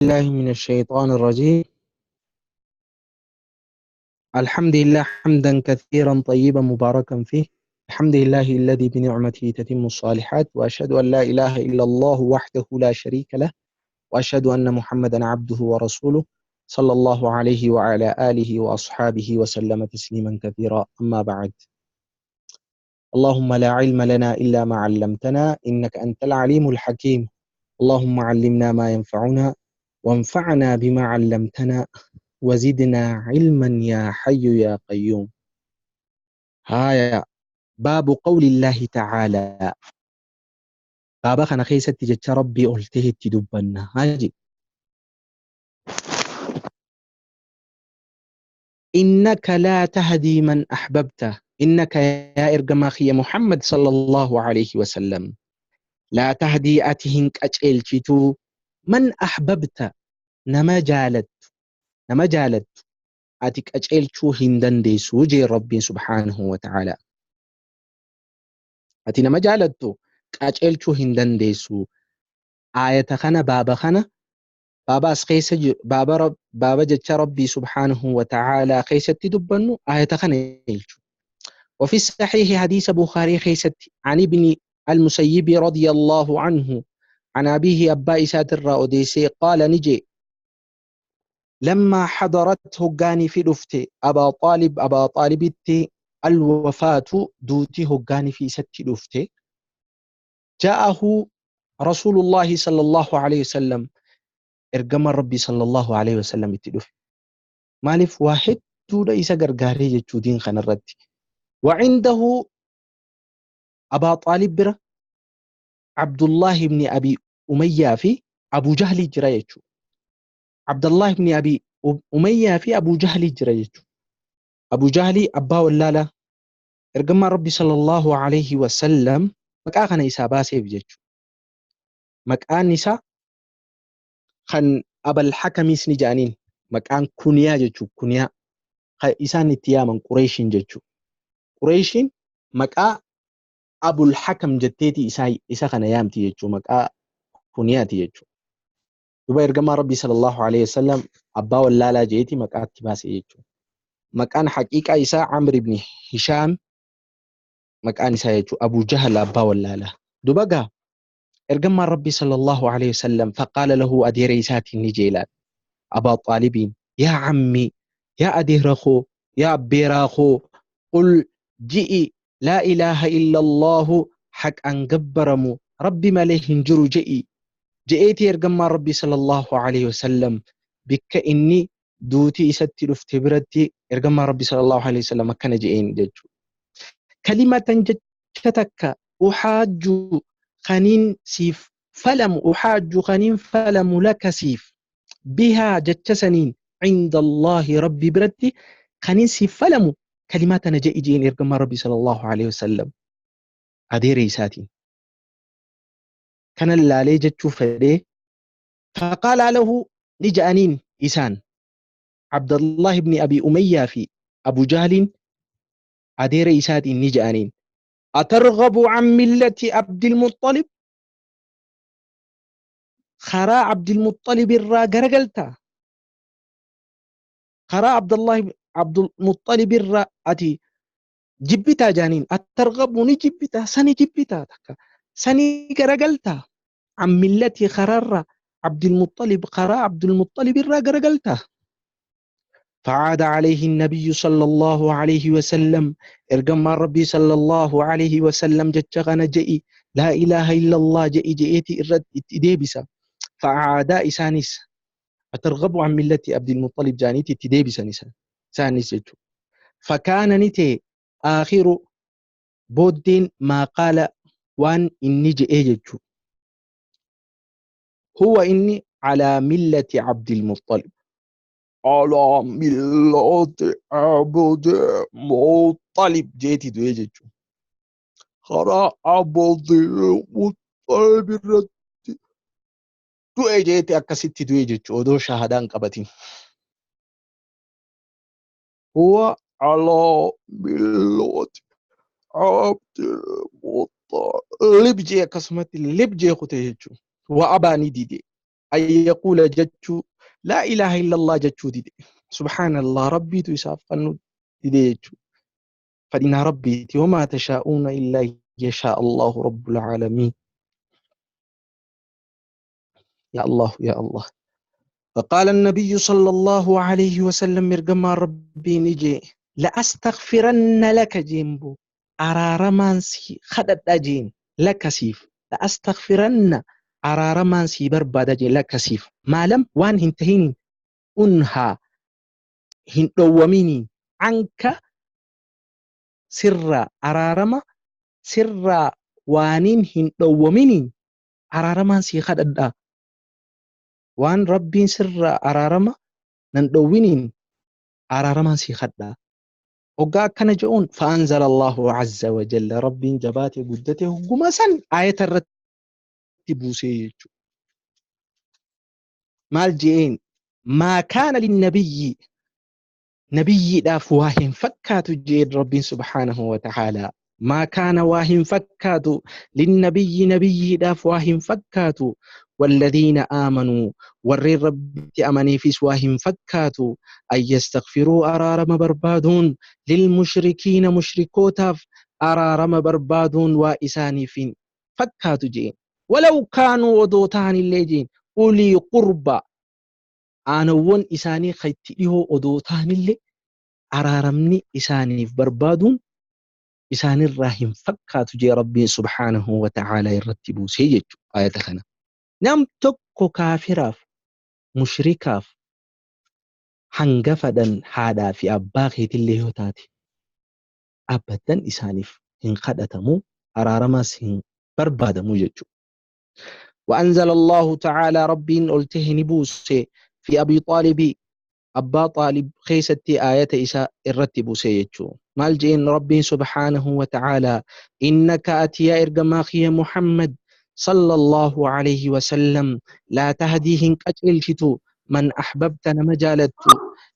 بالله من الشيطان الرجيم. الحمد لله حمدا كثيرا طيبا مباركا فيه. الحمد لله الذي بنعمته تتم الصالحات، وأشهد أن لا إله إلا الله وحده لا شريك له، وأشهد أن محمدا عبده ورسوله صلى الله عليه وعلى آله وأصحابه وسلم تسليما كثيرا. أما بعد، اللهم لا علم لنا إلا ما علمتنا إنك أنت العليم الحكيم. اللهم علمنا ما ينفعنا، وانفعنا بما علمتنا، وزدنا علما يا حي يا قيوم. هايا باب قول الله تعالى. بابا خنا خيست جتش ربي قلته تدبنا هاجي. إنك لا تهدي من أحببته. إنك يا إرجماخي محمد صلى الله عليه وسلم لا تهدي أتهنك أجئلتو من أحببت، نما جالت نما جالت أتك أجئلتو هندن ديسو جي ربي سبحانه وتعالى. أتي نما جالتو أجئلتو هندن ديسو. آية خنا بابا خنا بابا أسقيس بابا رب بابا جت ربي سبحانه وتعالى خيست دبنو آية خنا يلتو. وفي الصحيح حديث بخاري خيست عن ابن المسيب رضي الله عنه عن أبيه أبا إسات الرأوديسي قال نجي لما حضرت هجاني في دفتي أبا طالب أبا طالب الوفاة دوتي هجاني في ست دفتي جاءه رسول الله صلى الله عليه وسلم إرجم ربي صلى الله عليه وسلم التدف مالف واحد تود إسا غرغاري جتودين خن الرد. وعنده أبا طالب بره عبد الله بن أبي أمية في أبو جهل جريتشو. عبد الله بن أبي أمية في أبو جهل جريتشو. أبو جهل أبا ولالا إرجم ربي صلى الله عليه وسلم مكان إسا باسي بجتشو. مكان نساء خن أبا الحكم سنجانين مكان كنيا جتشو كنيا إسان اتياما قريشين جتشو. قريشين مكا أبو الحكم جتيتي إسا خنيامتي جتشو مكا كنياتي جتشو. دبا إرجما ربي صلى الله عليه وسلم أبا ولالا جيتي مكا اتباسي جتشو. مكان حقيقة إسا عمرو بن هشام مكان إسا جتشو أبو جهل أبا ولالا. دبا إرجما ربي صلى الله عليه وسلم فقال له أدير إساتي النجيلات أبا طالبين يا عمي يا أديرخو يا بيراخو قل جئي لا إله إلا الله حق أن جبرمو ربي ما ليه هنجرو جئي جئتي إرجما ربي صلى الله عليه وسلم بك إني دوتي إستي رفتبرتي إرجما ربي صلى الله عليه وسلم كان جئين ججو كلمة جتتك أحاج خنين سيف فلم أحاج خنين فلم لك سيف بها جتسنين عند الله ربي برتي خنين سيف فلم كلمات نجاء جين إرجما ربي صلى الله عليه وسلم أديري ساتي كان اللالي جتشو فدي. فقال له نجانين إسان عبد الله بن أبي أمية في أبو جهل أديري ساتي نجانين أترغب عن ملة عبد المطلب خرا عبد المطلب الرا غرغلتا خرا عبد الله عبد المطلب الرا أتي جبتا جانين أترغب نجبتا سني جبتا سني غرغلتا عن ملة خرر عبد المطلب خرا عبد المطلب الرا غرغلتا. فعاد عليه النبي صلى الله عليه وسلم إرجم ربي صلى الله عليه وسلم جتشغنا جئي لا إله إلا الله جئي جئتي إرد إديبسا. فعاد إسانيس أترغب عن ملة عبد المطلب جانيتي تديبسا نسان سانيس جتشو. فكان نتي آخر بودين ما قال وان إني جئي جتشو هو إني على ملة عبد المطلب على ملة عبد المطلب جيتي دويجتشو خرا عبد المطلب رتي دويجتي أكستي دويجتشو ودو شهادان قبتين هو على ملة عبد المطلب جي أكسمتي لب جي خطيجتشو وأباني ديدي An yaquula jechuu, laa ilaaha illallah jechuu dide. Subhaanallah, Rabbiitu isaaf kannuu dide jechuu. Fadhinaa Rabbiiti. Wamaa tashaa'uuna illaa yashaa Allahu rabbul aalamiin. Ya Allah, ya Allah. فقال النبي صلى الله عليه وسلم مرقما ربي نجي لأستغفرن لك جيمبو أرارمان سي خدد أجين لك سيف لأستغفرن أرارمان سي برباد أجين لك سيف ما لم وان هنتهين أنها هندوميني عنك سر أرارما سر وانين هندوميني أرارمان سي خدد waan Rabbiin sirraa araarama nan dhowwiniin araaramaan sii kadhaa. Hoggaa akkana je'uun fa'anzala Allahu azza wa jalla, Rabbiin jabaatee guddatee hogguma san ayata irratti buusee jechuudha. Maal je'een? Maa kaana linnabiyyi, nabiyyiidhaaf waa hin fakkaatu je'een Rabbiin subhaanahu wa ta'aalaa. Maa kaana waa hin fakkaatu, linnabiyyi nabiyyiidhaaf waa hin fakkaatu, والذين آمنوا warreen Rabbitti amaniifis waa hin fakkaatu, an yastaghfiruu araarama barbaaduun, lilmushrikiina mushrikootaaf araarama barbaaduun waa isaaniif hin fakkaatu jeen. Walaw kaanuu odoo tahanillee jeen, ulii qurba aanawwan isaanii ka itti dhihoo odoo tahanillee araaramni isaaniif barbaaduun isaanirraa hin fakkaatu jee Rabbiin subhaanahu wa ta'aalaa irratti buusee jechuudha ayata kana. Nam tokko kaafiraaf mushrikaaf hanga fadhan haadhaa fi abbaa keetillee yoo taate abadan isaaniif hin kadhatamu, araaramas hin barbaadamu jechuudha. وأنزل الله تعالى ربين قلته نبوس في أبي طالب أبا طالب خيستي آية إساء الرتب سيجو مال جئن ربي سبحانه وتعالى إنك أتيا إرقماخي محمد صلى الله عليه وسلم لا تهديهن كأجلتو من أحببت نمجالت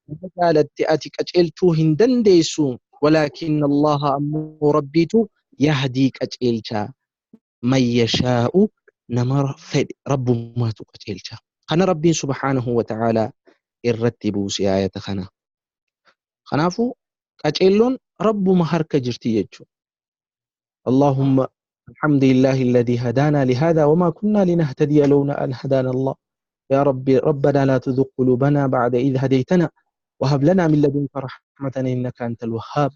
نمجالت أتي كأجلتو هندنديسو ولكن الله أمو ربيتو يهدي كأجلتا من يشاء نمر فد رب ما تقتلتا خنا ربي سبحانه وتعالى الرتبو سياية خنا خنافو قتلون رب ما هرك جرتي يجو. اللهم الحمد لله الذي هدانا لهذا وما كنا لنهتدي لولا أن هدانا الله. يا ربي ربنا لا تزغ قلوبنا بعد إذ هديتنا وهب لنا من لدنك رحمة إنك أنت الوهاب.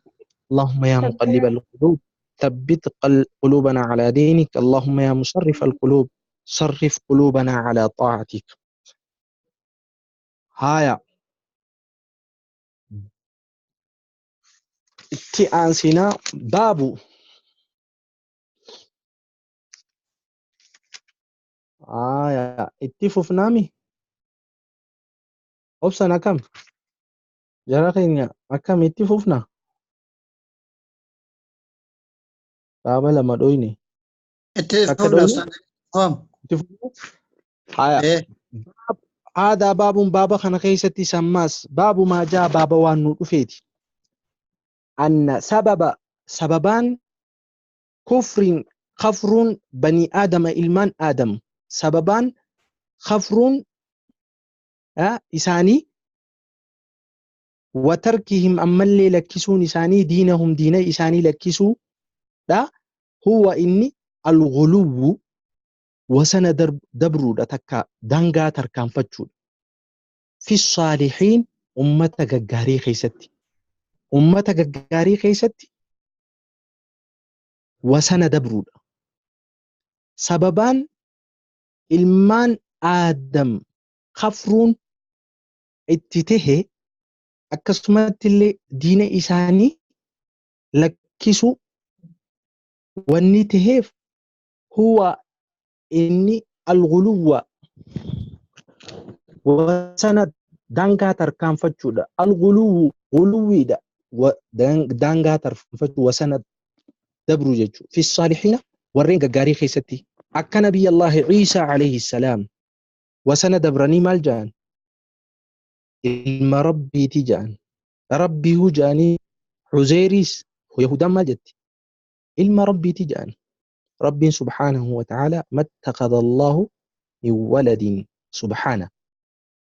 اللهم يا مقلب القلوب ثبت قلوبنا على دينك. اللهم يا مصرف القلوب صرف قلوبنا على طاعتك. هايا اتئانسنا بابو آية اتففنامي أبسنا كم جراخين أكم اتففنا بابا لما دويني اتففنا. هايا هذا باب بابا خنا خيستي سماس باب ما جاء بابا وانو رفيتي أن سبب سببان كفر خفر بني آدم إلمان آدم سببان خفر إساني وتركهم أما اللي لكسون إساني دينهم دين إساني لكسو لا هو إني الغلو وسن دبرو تكا دانغا تركان فتشو في الصالحين أمتك غاري خيستي أمتك غاري خيستي وسن دبرو سببان ilmaan Aadam kafruun itti tahe akkasumatti illee diina isaanii lakkisu wanni taheef huwa inni al-ghuluwwa wasana daangaa tarkaanfachuudha. Al-ghuluwwu ghuluwwiidha daangaa tarkaanfachuu wasana dabru jechuudha. Fi saalihiina warreen gaggaarii keessatti akka nabiyya Allaahi Ciisaa alayhi salaam wasana dabranii maal ja'an? Ilma Rabbiiti ja'an. Rabbiihu ja'anii Cuzeeriis Yahudaan maal jetti? Ilma Rabbiiti ja'an. Rabbiin subhaanahu wa ta'aalaa mattakhadha Allaahu min waladin. Subhaana.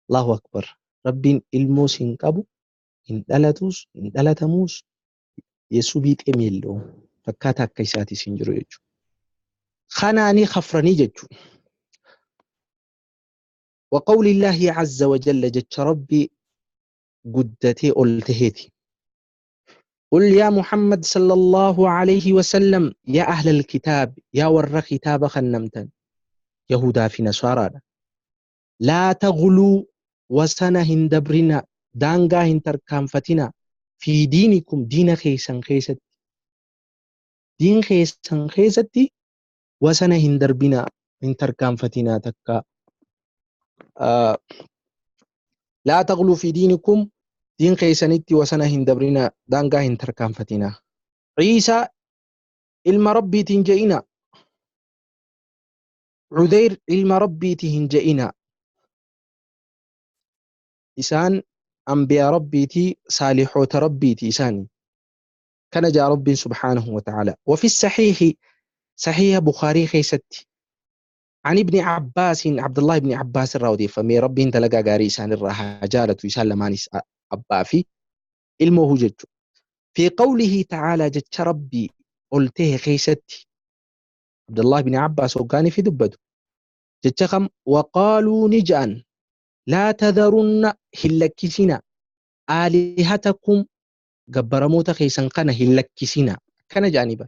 Allahu akbar. Rabbiin ilmoos hin qabu, hin dhalatuus, hin dhalatamuus, yeessuu biixeem የለውም. Fakkaata akka isaatis hin jiru jechuudha. Kanaanii kafranii jechuudha. وقول الله عز وجل جتش ربي قدتي ألتهيتي. قل يا محمد صلى الله عليه وسلم يا أهل الكتاب يا ور كتاب خنمتا يهودا في نصارى لا تغلوا وسنة هندبرنا دانغا هنتركانفتنا في دينكم دين خيسن خيست دين خيسن خيستي وسنة هندربنا هنتركانفتنا تكا لا تغلوا في دينكم دين خيسنتي وسنة هندبرنا دانغا هنتركانفتنا عيسى ilma rabbiitiin hin je'ina, Cudeyr ilma rabbiiti hin je'ina. Isaan anbiyaa rabbiiti, saalixoota rabbiiti isaani. Kana jaa Rabbiin subhaanahu wa ta'ala. وفي الصحيح صحيح بخاري خيستي عن ابن عباس عبد الله بن عباس الراودي فمي ربي انت لقى غاري إسان الراحة جالت إسان لمانيس أبا في علمه جج في قوله تعالى جج ربي قلته خيستي عبد الله بن عباس وقاني في دبته جج وقالوا نجأن لا تذرن هلكسنا آلهتكم قبرموت خيسن قنا هلكسنا كان جانبا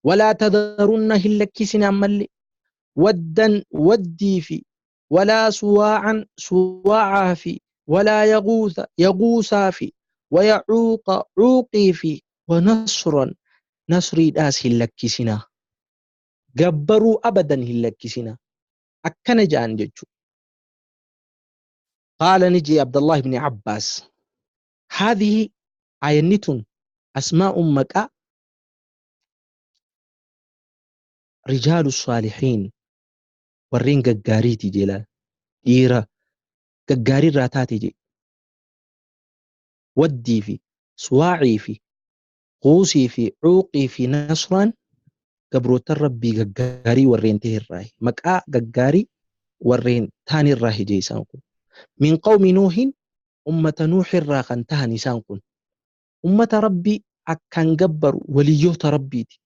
ولا تذرن هلكسنا ملي ودا ودي في ولا سواعا سواعا في ولا يغوث يغوثا في ويعوق عوقي في ونصرا نصري داس هلكسنا قبروا أبدا هلكسنا أكن جان ججو. قال نجي عبد الله بن عباس هذه آينة أسماء مكة رجال الصالحين warreen gaggaariiti jeela dhiira gaggaarii irraa taate je waddii fi suwaacii fi quusii fi cuuqii fi nasraan gabroota rabbii gaggaarii warreen ta'e irraa maqaa gaggaarii warreen ta'an irraa hije isaan kun min qawmi nuuhin ummata nuux irraa kan tahan isaan kun ummata rabbii akkaan gabbaru waliyyoota rabbiiti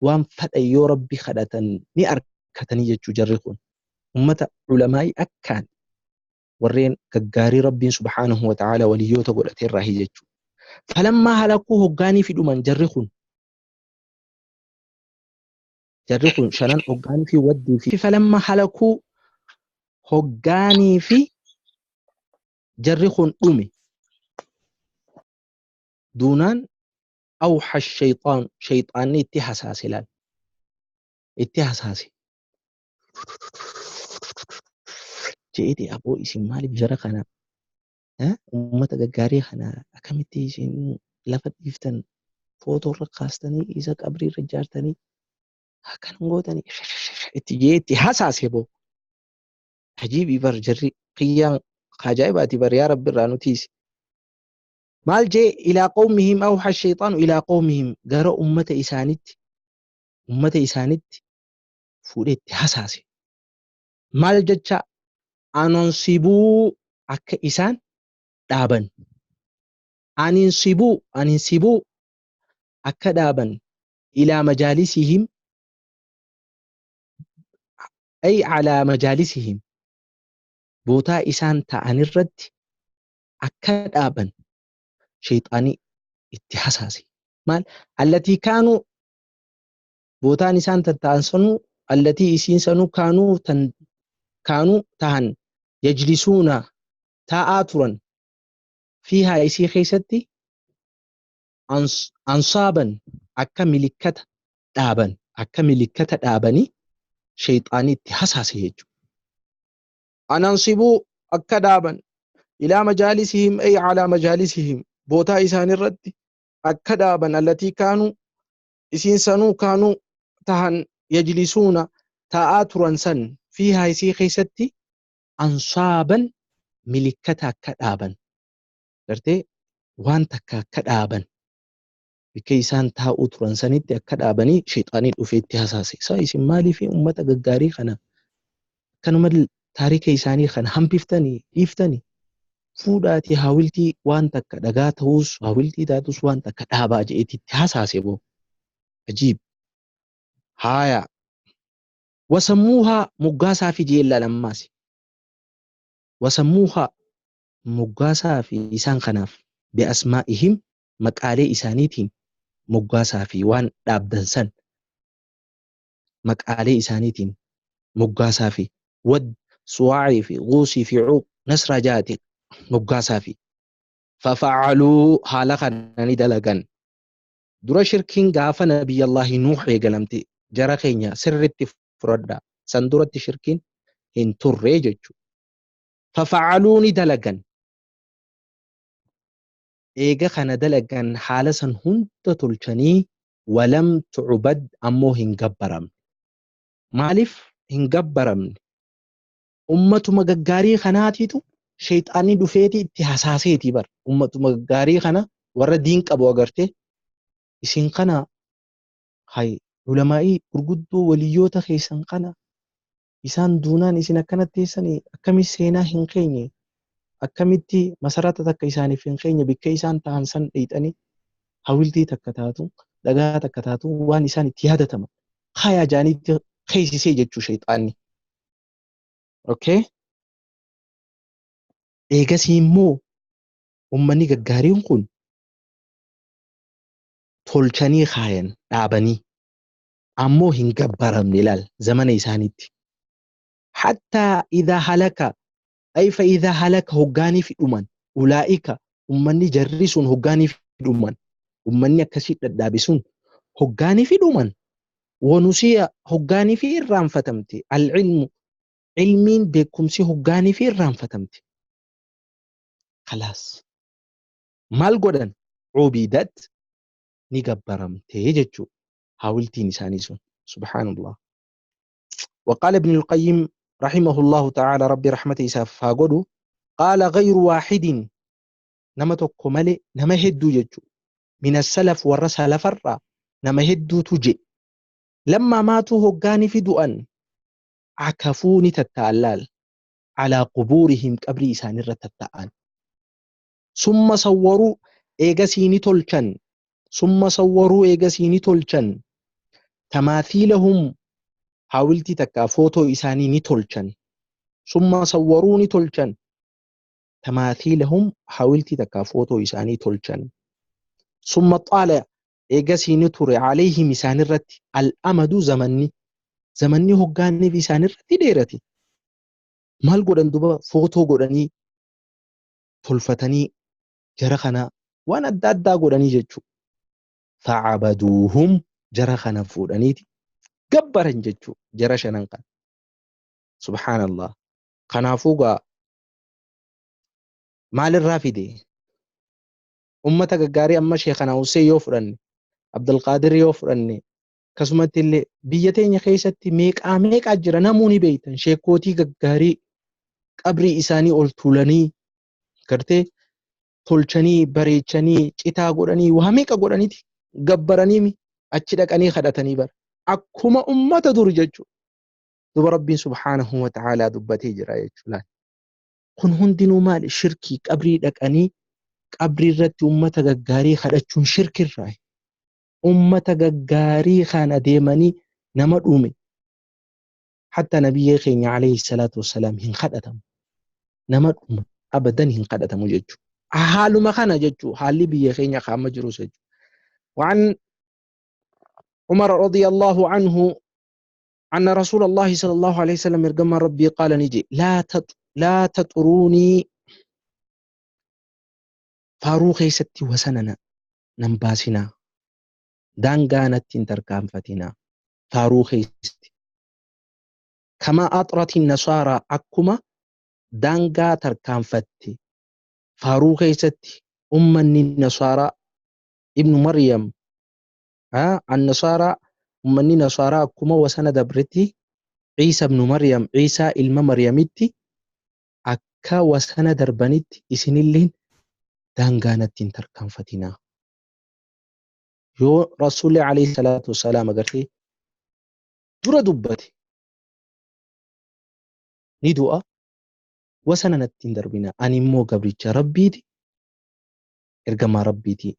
waan fadhan yoo rabbi kadhatan ni arga katanii jechuu jarri kun ummata ulamaa'ii akkaan warreen gaggaarii rabbiin subhaanahu wa ta'ala waliyyoota godhate irraa jechuu. Falammaa halakuu hoggaanii fi dhuman jarri kun shanan hoggaanii fi waddii fi falammaa halakuu hoggaanii fi jarri kun dhume duunaan awxa shayxaan shayxaanni itti hasaase laal itti hasaase je'eeti aboo isin maaliif jara kana ummata gaggaarii kana akkamitti isin lafa dhiiftan footoo irra kaastanii isa qabrii irra ijaartanii akkana gootanii itti je'eetti hasaase boo ajiibii bar jarri qiyyaan ajaa'ibaati bar yaa rabbi irraa nutiisi maal jee ilaa qawmihim awxa shayxaanu ilaa qawmihim gara ummata isaanitti fuudhee itti hasaase maal jecha anansibuu akka isaan dhaaban aninsibuu akka dhaaban ilaa majaalisihim ay alaa majaalisihim bootaa isaan ta'an irratti akka dhaaban shayxaanii itti hasaase maal allatii kaanuu bootaan isaan tatta'an sanuu allatii isiin sanuu kaanuu tahan yajlisuuna taa'aa turan fiihaa isii keessatti ansaaban akka milikkata dhaaban akka milikkata dhaabanii shayxaanii itti hasaase jechuudha. Anansibuu akka dhaaban ilaa majaalisihim ay alaa majaalisihim bootaa isaan irratti akka dhaaban allatii kaanuu isiin sanuu kaanuu tahan yajlisuuna taa'aa turan san fiihaa isii keessatti ansaaban milikkata akka dhaaban gartee waan takka akka dhaaban bakka isaan taa'uu turan sanitti akka dhaabanii shayxaanii dhufee itti hasaase. Isa isin maaliif ummata gaggaarii kana akkanuma Taarika isaanii kana hambiftanii dhiiftanii fuudhaatii haawiltii waan takka dhagaa ta'us haawiltii taatus waan takka dhaabaa je'eeti itti hasaase boo. Ajiib. Haaya. Wasammuuhaa moggaasaa fi jeellaa lammaasi. Wasammuuhaa moggaasaa fi isaan kanaaf bi'asmaa'ihim maqaalee isaaniitiin moggaasaa fi waan dhaabdan san maqaalee isaaniitiin moggaasaa fi wad suwaacii fi guusii fi cuuq nasraa jaati moggaasaa fi fafacaluu haala kana ni dalagan. Dura shirkiin gaafa Nabiyyallaahi Nuuh eegalamte jara keenya sirritti fudhadhaa. San duratti shirkiin hin turre jechuudha. Fafacaluu ni dalagan. Eega kana dalagan haala san hunda tolchanii walam tucbad ammoo hin gabbaramne. Maaliif hin gabbaramne? Ummatuma gaggaarii kanaatiitu sheyxaanni dhufeeti itti hasaaseeti bar. Ummatuma gaggaarii kana warra diin qabu agartee isin kana hay ulamaa'ii gurguddoo waliyyoota keessan kana isaan duunaan isin akkanatti teessanii akkami seenaa hin keenye akkamitti masarata takka isaaniif hin keenye bikka isaan ta'an san dheeyxanii hawiltii takka taatu dhagaa takka taatu waan isaan itti yaadataman kaayaa jaaniitti keeysisee jechuu sheyxaanni. Okay? Eegasii immoo ummanni gaggaariin kun tolchanii kaayan dhaabanii ammoo hin gabbaramne ilaal zamana isaaniitti. Hattaa idhaa halaka ay fa idhaa halaka hoggaanii fi dhuman ulaa'ika ummanni jarri sun hoggaanii fi dhuman ummanni akkasii dhadhaabe sun hoggaanii fi dhuman wanusiya hoggaanii fi irraanfatamte al-ilmu ilmiin beekumsi hoggaanii fi irraanfatamte. Khalaas maal godhan ubidat ni gabbaramte jechuu haawiltiin isaanii sun subhaanallah. وقال ابن القيم رحمه الله تعالى ربي رحمته إساف هاقولو قال غير واحد نما tokko malee nama hedduu jechuu من السلف warra salafarraa nama hedduutu je lamma maatuu hoggaanii fi du'an akafuu ni tatta'an laal alaa qubuurihim qabrii isaanirra tatta'an summa sawwaruu eegasii ni tolchan summa sawwaruu eegasii ni tolchan tamaathiilahum haawiltii takka footoo isaanii ni tolchan summa sawwaruu ni tolchan tamaathiilahum haawiltii takka footoo isaanii tolchan summa xaala eegasii ni ture alayhim isaanirratti al-amadu zamanni zamanni hoggaaniif isaanirratti dheerate maal godhan duba footoo godhanii tolfatanii jara kana waan adda addaa godhanii jechuu fa'abaduuhum jara kana fuudhaniiti gabbaran jechuu jara shanan kana subhaanallah. Kanaafuu gaa maalirraa fide ummata gaggaarii amma sheekana Hussein yoo fudhanne Abdulqaadir yoo fudhanne akkasumatti illee biyya teenya keessatti meeqaa meeqaa jira namuu ni beektan sheekootii gaggaarii qabrii isaanii ol tuulanii gartee tolchanii bareechanii citaa godhanii waa meeqa godhaniiti gabbaranii achi dhaqanii kadhatanii bara akkuma ummata dur jechuudha. Duba Rabbiin subhaanahu wa ta'aalaa dubbatee jira jechuudha. Kun hundinuu maali? Shirkii qabrii dhaqanii qabrii irratti ummata gaggaarii kadhachuun shirkirraa. Ummata gaggaarii kana deemanii nama dhume. Hatta nabiyyi keenya alayhi salaatu wassalaam hin kadhatamu. Nama dhume abadan hin kadhatamu jechuudha. Haaluma kana jechuudha. Haalli biyya keenya qaama jirus jechuudha. وعن عمر رضي الله عنه أن رسول الله صلى الله عليه وسلم إرجم ربي قال نجي لا تطروني فاروخي ستي وسننا نمباسنا دانغانت تركام فتنا فاروخي ستي كما أطرت النصارى أكما دانغا تركام فتي فاروخي ستي أم النصارى ابن مريم النصارى ummanni nasaaraa akkuma wasana dabretti Ciisa ibnu Maryam Ciisaa ilma Maryamitti akka wasana darbanitti isinilleen daangaanatti hin tarkaanfatinaa. Yoo Rasuulli alayhi salaatu wassalaam agartee dura dubbate ni du'a Wasana natti hin darbina. Ani immoo gabricha Rabbiiti. Ergamaa Rabbiiti.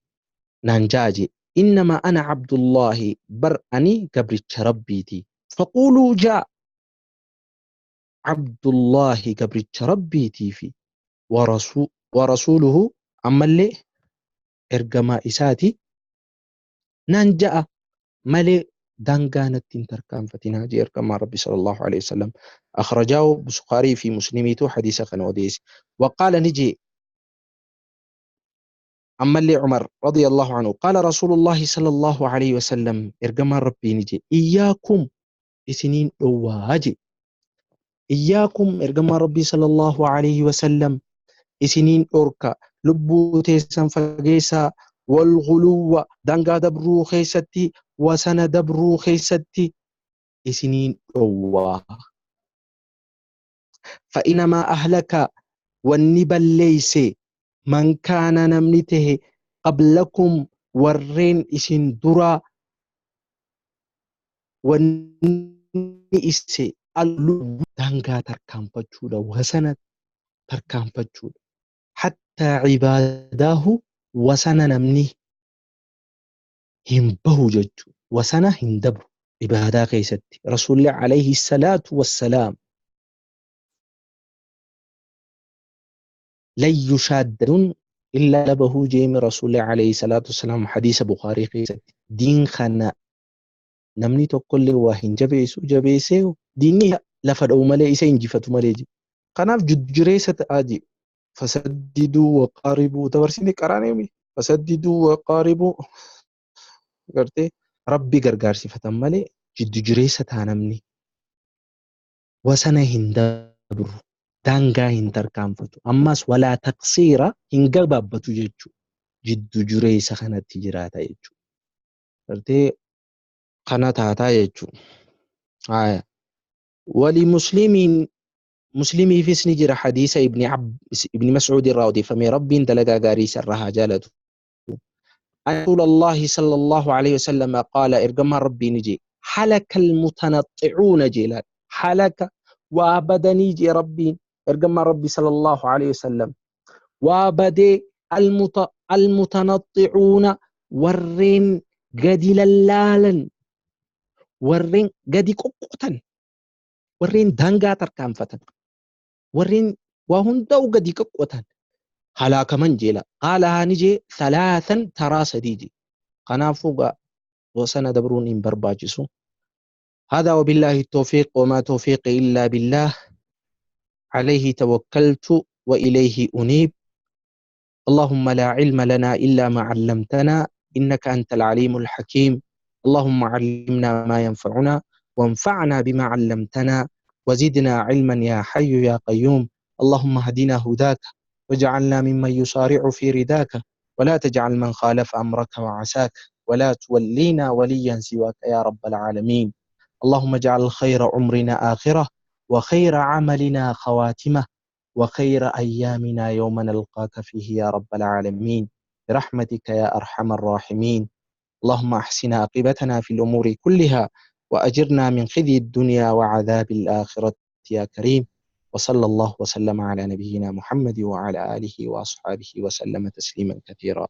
Naan ja'a jee. Innamaa ana Abdullaahi bar ani gabricha Rabbiiti. Faquuluu ja'a. Abdullaahi gabricha Rabbiitii fi warasuuluhu ammallee ergamaa isaati. Naan ja'a malee daangaa natti hin tarkaanfatinaa jee ergamaa Rabbi sallallahu alaihi wasallam. Akhrajaahu Bukhaarii fi Muslimiitu hadiisa kana odeesse. Waqaala ni jee ammallee Umar radiyallahu anhu qaala Rasuulullaahi sallallahu alaihi wasallam ergamaan Rabbii ni jee iyyaakum isiniin dhowwaa jee. Iyyaakum ergamaan Rabbii sallallahu alaihi wasallam isiniin dhorka lubbuu teessan fageessaa wal ghuluwwa daangaa dabruu keessatti wasana dabruu keessatti isiniin dhowwaa. Fa'inamaa ahlaka wanni balleeyse man kaana namni tahe qablakum warreen isin duraa wanni isse al-ghuluwwu daangaa tarkaanfachuudha wasana tarkaanfachuudha. Hattaa cibaadaahu wasana namni hin bahu jechuudha. Wasana hin dabru ibaadaa keessatti. Rasuulli alayhi salaatu wassalaam lan yushaadduun illaa labahu jeemi Rasuulli alayhi salaatu wassalaam hadiisa Bukhaarii keessatti. Diin kana namni tokkollee waa hin jabeessu jabeessee diinni lafa dha'u malee isa injifatu malee jedhe. Kanaaf jiddu-jireessa ta'aa jedhe. Fasaddiduu waqaaribuu dabarsine qaraaneemi. Fasaddiduu waqaaribuu gartee Rabbi gargaarsifatan malee jiddu-jireessa ta'a namni. Wasana hin dabru. Daangaa hin tarkaanfatu. Ammas walaa taqsiira hin gabaabbatu jechuudha. Jiddu-jireessa kanatti jiraata jechuudha. Gartee kana taataa jechuudha. Haya. Wali muslimiin muslimiifis ni jira hadiisa ibni Mas'uud irraa odeeffame Rabbiin dalagaa gaarii isa irraa haa jaalatu. Rasuulallahi sallallahu alaihi wasallam qaala ergamaan Rabbii ni jee halaka almutanaxxicuuna jee laal halaka waa badanii jee Rabbiin ergamaan Rabbii sallallahu alaihi wasallam waa badee almutanaxxicuuna warreen gadi lallaalan warreen gadi qoqqotan warreen daangaa tarkaanfatan warreen waa hundaa'u gadi qoqqotan halaakaman jeela qaala haani jee salaasan taraa sadii jee kanaafuu gaa wasana dabruun hin barbaachisu. هذا وبالله التوفيق وما توفيقي إلا بالله عليه توكلت وإليه أنيب. اللهم لا علم لنا إلا ما علمتنا إنك أنت العليم الحكيم. اللهم علمنا ما ينفعنا وانفعنا بما علمتنا وزدنا علما يا حي يا قيوم. اللهم اهدنا هداك واجعلنا ممن يسارع في رداك ولا تجعل من خالف أمرك وعساك ولا تولينا وليا سواك يا رب العالمين. اللهم اجعل خير عمرنا آخرة وخير عملنا خواتمة وخير أيامنا يوم نلقاك فيه يا رب العالمين برحمتك يا أرحم الراحمين. اللهم أحسن عاقبتنا في الأمور كلها وأجرنا من خزي الدنيا وعذاب الآخرة يا كريم. وصلى الله وسلم على نبينا محمد وعلى آله وأصحابه وسلم تسليما كثيرا.